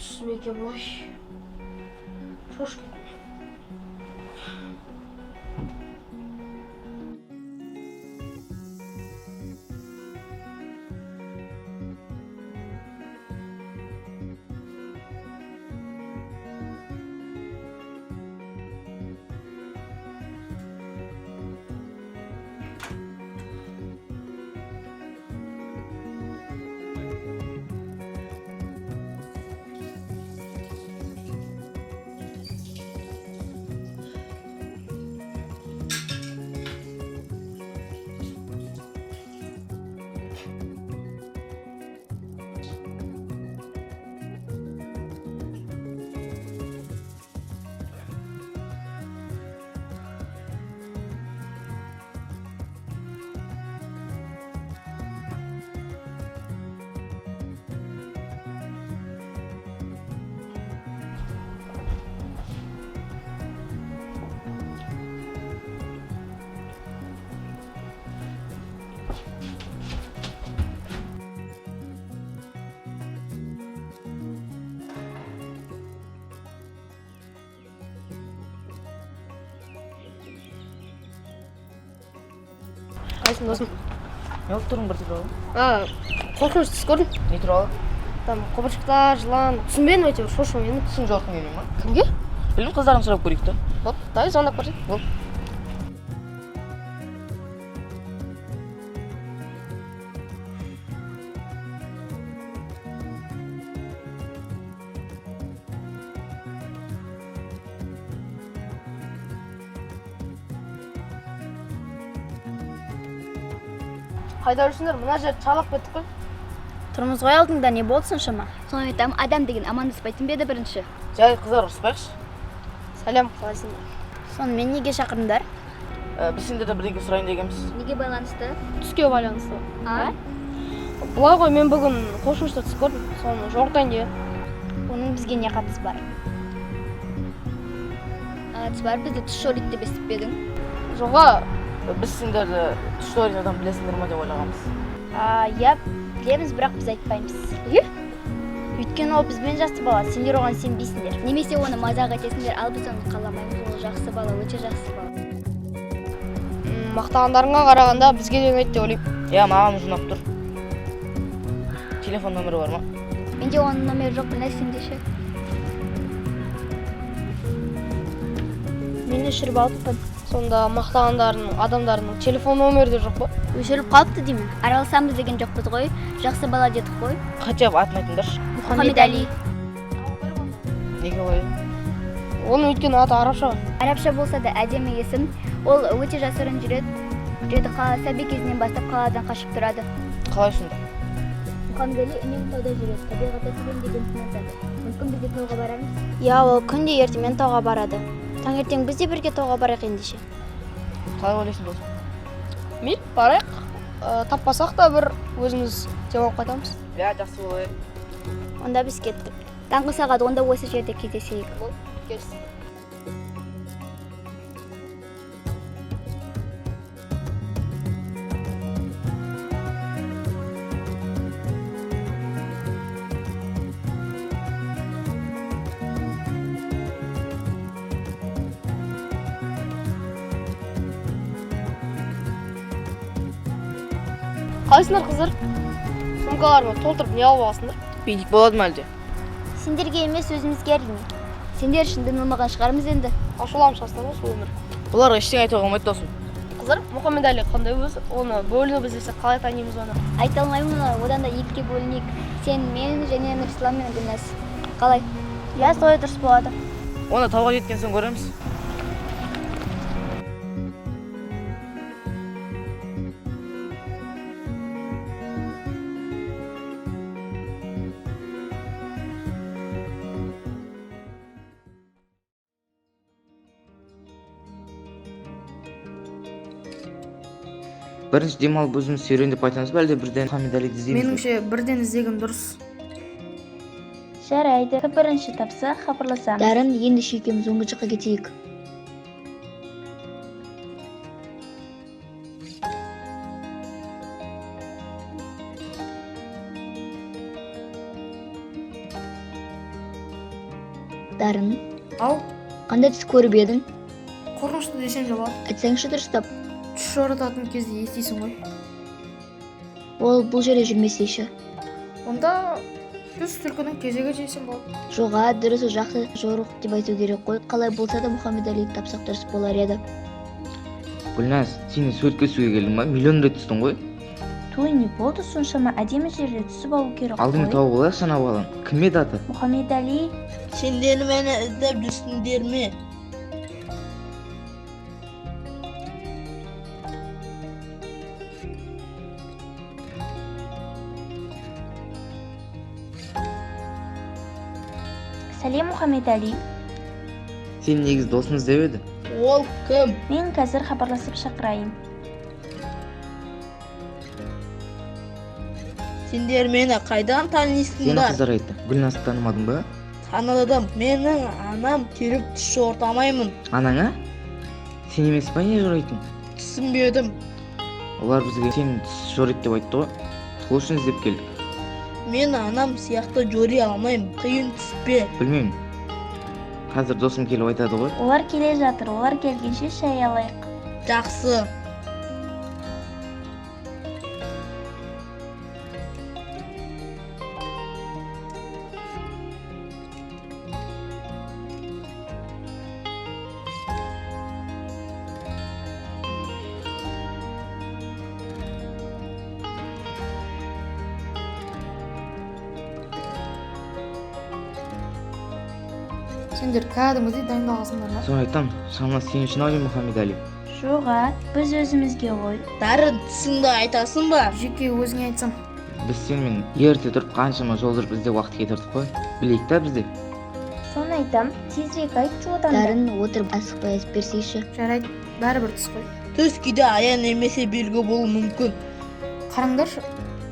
Түсім екен ғой. Шошып кеттім. Қайсың, досым? Не болып тұрың бір туралы? А, қорқынышты түс көрдім. Не туралы? Там құбыжықтар, жылан. Түсінбедім әйтеуір, шошып едім. Түсін жорытқың келмей ма? Кімге? Білмеймін, қыздардан сұрап көрейік та. Болды, давай звондап көрсек. Болды. Қайда жүрсіңдер? Мына жерді шарлап кеттік қой. Тұрмыз ғой алдыңда, не болды соншама? Соны айтамын, адам деген амандаспайтын ба еді бірінші? Жай, қыздар, ұрыспайықшы. Сәлем, қалайсыңдар? Сонымен неге шақырдыңдар? Біз сендерден бірдеңе сұрайын дегенбіз. Неге байланысты? Түске байланысты. А? Былай ғой, мен бүгін қорқынышты түс көрдім. Соны жорытайын деген. Оның бізге не қатысы бар? Қатысы бар, бізді түс жорит деп естіп пе едің? Жоға, Біз сендерді түс жоритын адам білесіңдер ма деп ойлағанбыз. Иә, білеміз, бірақ біз айтпаймыз. Неге? Өйткені ол бізбен жасты бала, сендер оған сенбейсіңдер. Немесе оны мазақ етесіңдер, ал біз оны қаламаймыз. Ол жақсы бала, өте жақсы бала. Мақтағандарыңа қарағанда бізге де ұнайды деп ойлаймын. Иә, маған ұнап тұр. Телефон нөмірі бар ма? Менде оның нөмері жоқ, бір нәрсеңде ше. Мен өшіріп алыппын. Сонда мақтағандарының адамдарының телефон нөмірі де жоқ па? Өшіріп қалыпты деймін. Араласамыз деген жоқпыз ғой, жақсы бала дедік қой. Хотя бы атын айтыңдаршы. Мұхаммед Али. Неге олай? Оның өйткені аты арабша. Арабша болса да әдемі есім. Ол өте жасырын жүреді. Жүреді, сәби кезінен бастап қаладан қашып тұрады. Қалай сонда? Мұхаммед Али үнемі тауда жүреді, табиғатта серуендеген ұнатады. Мүмкін біз де тауға барармыз? Иә, ол күнде ертемен тауға барады. Таңертең біз де бірге тауға барайық ендеше. Қалай ойлайсың, досым? Мейлі, барайық. Таппасақ та бір өзіміз демалып қайтамыз. Иә, жақсы болар. Онда біз кеттік. Таңғы сағат 10-да осы жерде кездесейік. Келістік. Қалайсыңдар, қыздар? Сумкаларыма толтырып не алып аласыңдар? Билік болады ма әлде? Сендерге емес, өзімізге әрине. Сендер үшін дым шығармыз енді. Ашуланып шығасыңдар ғой сол өмір. Бұларға ештеңе айтуға болмайды, досым. Қыздар, Мұхаммед Али қандай өзі? Оны бөлініп іздесек қалай танимыз оны? Айта алмаймын оны, одан да екіге бөлінейік. Сен, мен және Нұрислам мен Гүлназ. Қалай? Иә, солай дұрыс болады. Оны тауға жеткен соң көреміз. Бірінші демалып өзіміз серуендеп қайтамыз ба, әлде бірден Мұхаммед Алиді іздейміз бе? Меніңше, бірден іздеген дұрыс. Жарайды, кім бірінші тапса, хабарласамыз. Дарын, ендеше екеуміз оңғы жаққа кетейік. Дарын. Ау. Қандай түс көріп едің? Қорқынышты десем де болады. Айтсаңшы дұрыстап. Түс жорытатын кезде естисің ғой. Ол бұл жерде жүрмесейші. Онда түс түлкінің кезегі десем болады. Жоға, дұрысы жақсы жорық деп айту керек қой. Қалай болса да Мұхаммед-Алиді тапсақ дұрыс болар еді. Гүлназ, сен суретке түсуге келдің ба? Миллион рет түстің ғой. Той не болды соншама, әдемі жерде түсіп алу керек Алдымен қой. тауып алайықшы ана баланы. Кім еді аты? Мұхаммед-Али. Сендер мені іздеп жүрсіңдер ме? Сәлем, Мұхаммед-Али. Сен негізі досын іздеп еді. Ол кім? Мен қазір хабарласып шақырайын. Сендер мені қайдан Сені танисыңдар? қыздар айтты. Гүлназды танымадың ба? Таныдым. Менің анам келіп түс жортамаймын. Анаңа? Сен емес па не жорайтын? Түсінбедім. Олар бізге сен түс жориды деп айтты ғой. Сол үшін іздеп келдік. Мен анам сияқты жори алмаймын. Қиын түспе. Білмеймін. Қазір досым келіп айтады ғой. Олар келе жатыр, олар келгенше шай алайық. Жақсы. Сендер кәдімгідей дайындалғансыңдар ма? Соны айтам, шамасы сен үшін ау деймін, Мұхаммед-Али. Жоға, біз өзімізге ғой. Дарын, түсіңді айтасың ба? Жеке өзіңе айтсам. Біз сенімен ерте тұрып қаншама жол жүріп іздеп уақыт кетірдік қой. Білейік та бізде. Соны айтам, тезірек айтшы одан да. Дарын, отырып асықпай айтып берсейші. Жарайды, бәрібір түс қой. Түс кейде аян немесе белгі болуы мүмкін. Қараңдаршы,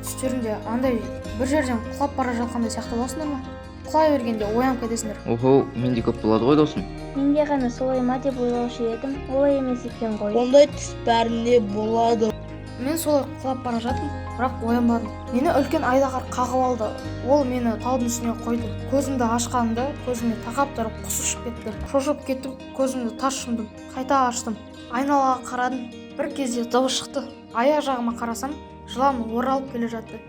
түстерінде андай бір жерден құлап бара жатқандай сияқты боласыңдар ма? Құлай бергенде оянып кетесіңдер. Охо, менде көп болады ғой досым. Менде ғана солай ма деп ойлаушы едім, олай емес екен ғой. Ондай түс бәрінде болады. Мен солай құлап бара жаттым, бірақ оянбадым. Мені үлкен айдаһар қағып алды. Ол мені таудың үстіне қойды. Көзімді ашқанымда көзіме тақап тұрып құс ұшып кетті. Шошып кеттім, көзімді тарс жұмдым. Қайта аштым. Айналаға қарадым. Бір кезде дыбыс шықты. Аяқ жағыма қарасам, жылан оралып келе жатты.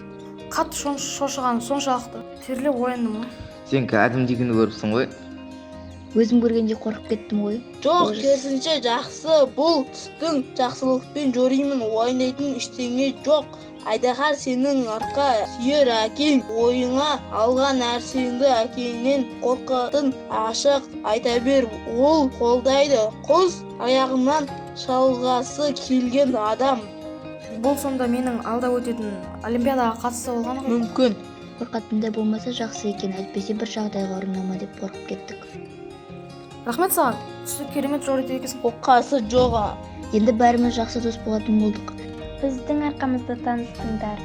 Қатты шошығаным соншалықты. Терлеп ояндым ғой. Сен кәдімгідей күні көріпсің ғой. Өзім көргенде қорқып кеттім ғой. Жоқ, Ужас. керісінше жақсы. Бұл түстің жақсылықпен жоримын, уайымдайтын ештеңе жоқ. Айдаһар сенің арқа сүйер әкең. Ойыңа алған нәрсеңді әкеңнен қорқатын ашық айта бер. Ол қолдайды. Құс аяғынан шалғасы келген адам. Бұл сонда менің алда өтетін олимпиадаға қатысы болған ғой. Мүмкін. Қорқатындай болмаса жақсы екен, әйтпесе бір жағдайға ұрына ма деп қорқып кеттік. Рахмет саған. Түсті керемет жориды екенсің. Қорқасы жоқ. Енді бәріміз жақсы дос болатын болдық. Біздің арқамызда таныстыңдар.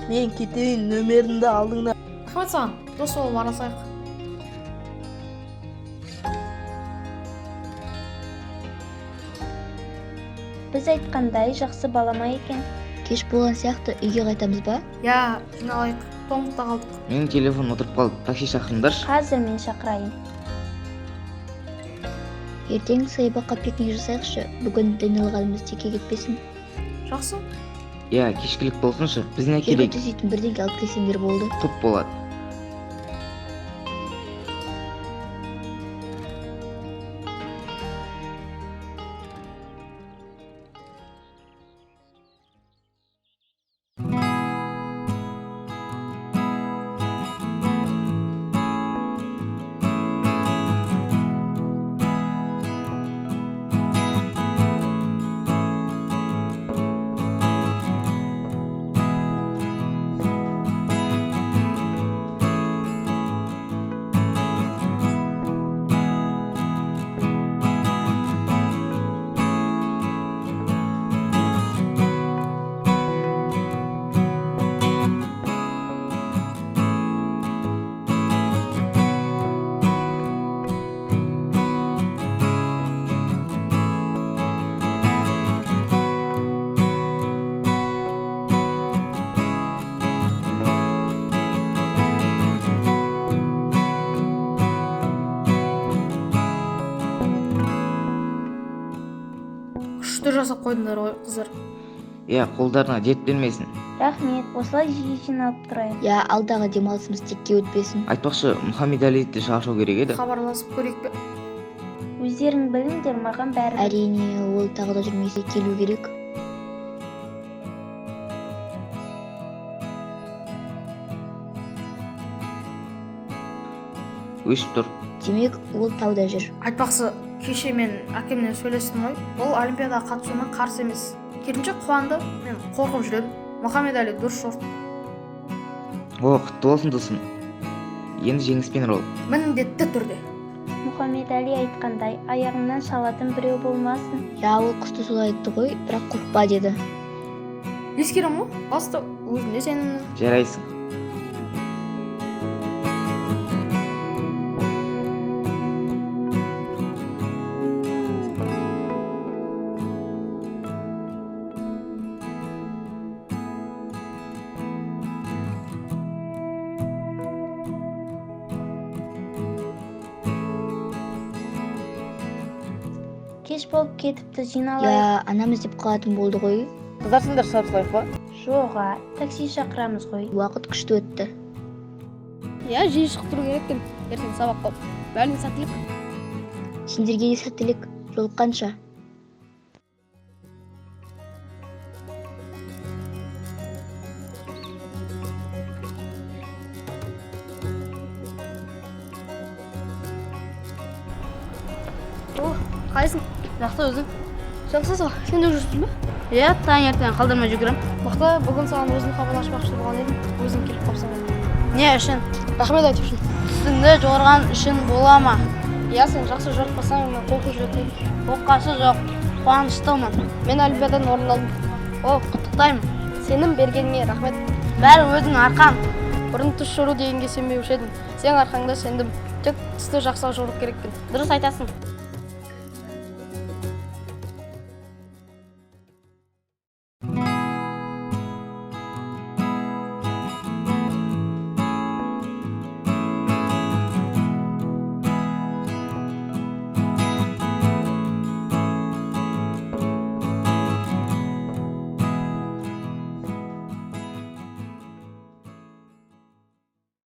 Мен кетейін, нөмерімді алдыңдар. Рахмет саған. Дос болып араласайық. Біз айтқандай жақсы бала ма екен? Кеш болған сияқты, үйге қайтамыз ба? Иә, жиналайық. Тоңып та қалдық. Менің телефоным отырып қалды. Такси шақырыңдаршы. Қазір мен шақырайын. Ертең саябаққа пикник жасайықшы. Бүгін дайындалғанымыз текке кетпесін. Жақсы. Иә, кешкілік болсыншы. Біз не Жерге керек? төсейтін бірдеңке алып келсеңдер болды. Құп болады. Күшті жасап қойдыңдар ғой, қыздар. Иә, қолдарына дерт бермесін. Рахмет, осылай жиі жиналып тұрайық. Иә, алдағы демалысымыз текке өтпесін. Айтпақшы, Мұхаммед Әлиді шақыру керек еді. Хабарласып көрейік пе? Өздерің біліңдер, маған бәрібір. Әрине, ол тағы да жүрмесе келу керек. Өшіп тұр. Демек, ол тауда жүр. Айтпақшы, кеше мен әкеммен сөйлестім ғой. Ол олимпиадаға қатысуыма қарсы емес, керісінше қуанды. Мен қорқып жүремін. Мұхаммед Әли дұрыс жорытты. О, құтты болсын, досым. Енді жеңіспен орал. Міндетті түрде. Мұхаммед Әли айтқандай, аяғыңнан шалатын біреу болмасын. Иә, ол құсты солай айтты ғой, бірақ қорықпа деді. Ескеремін ғой, басты өзімде сеніммін. Жарайсың. Кеш болып кетіпті, жиналайық. Иә, анам іздеп қалатын болды ғой. Қыздар, сендер шығарып салайық па? Жоға, такси шақырамыз ғой. Уақыт күшті өтті. Иә, жиі шығып тұру керек екен. Ертең сабақ көп. Бәріне сәттілік. Сендерге де сәттілік. Жолыққанша. Қалайсың? Жақсы, өзің? Жақсы сол. Сен де жүрсің бе? Иә, таңертең қалдырмай жүгірем. Мықты, бүгін саған өзім хабарласпақшы болған едім, өзің келіп қалыпсың ғой. Не үшін? Рахмет айту үшін. Түсіңді жорыған үшін бола ма? Иә, сен жақсы жорытпасаң, мен қорқып жүретін едім. Оққасы жоқ, қуаныштымын. Мен олимпиададан орын алдым. О, құттықтаймын. Сенің бергеніңе рахмет. Бәрі өзің арқаң. Бұрын түс жору дегенге сенбеуші едім, сен арқаңда сендім. Тек түсті жақсы жору керек екен. Дұрыс айтасың.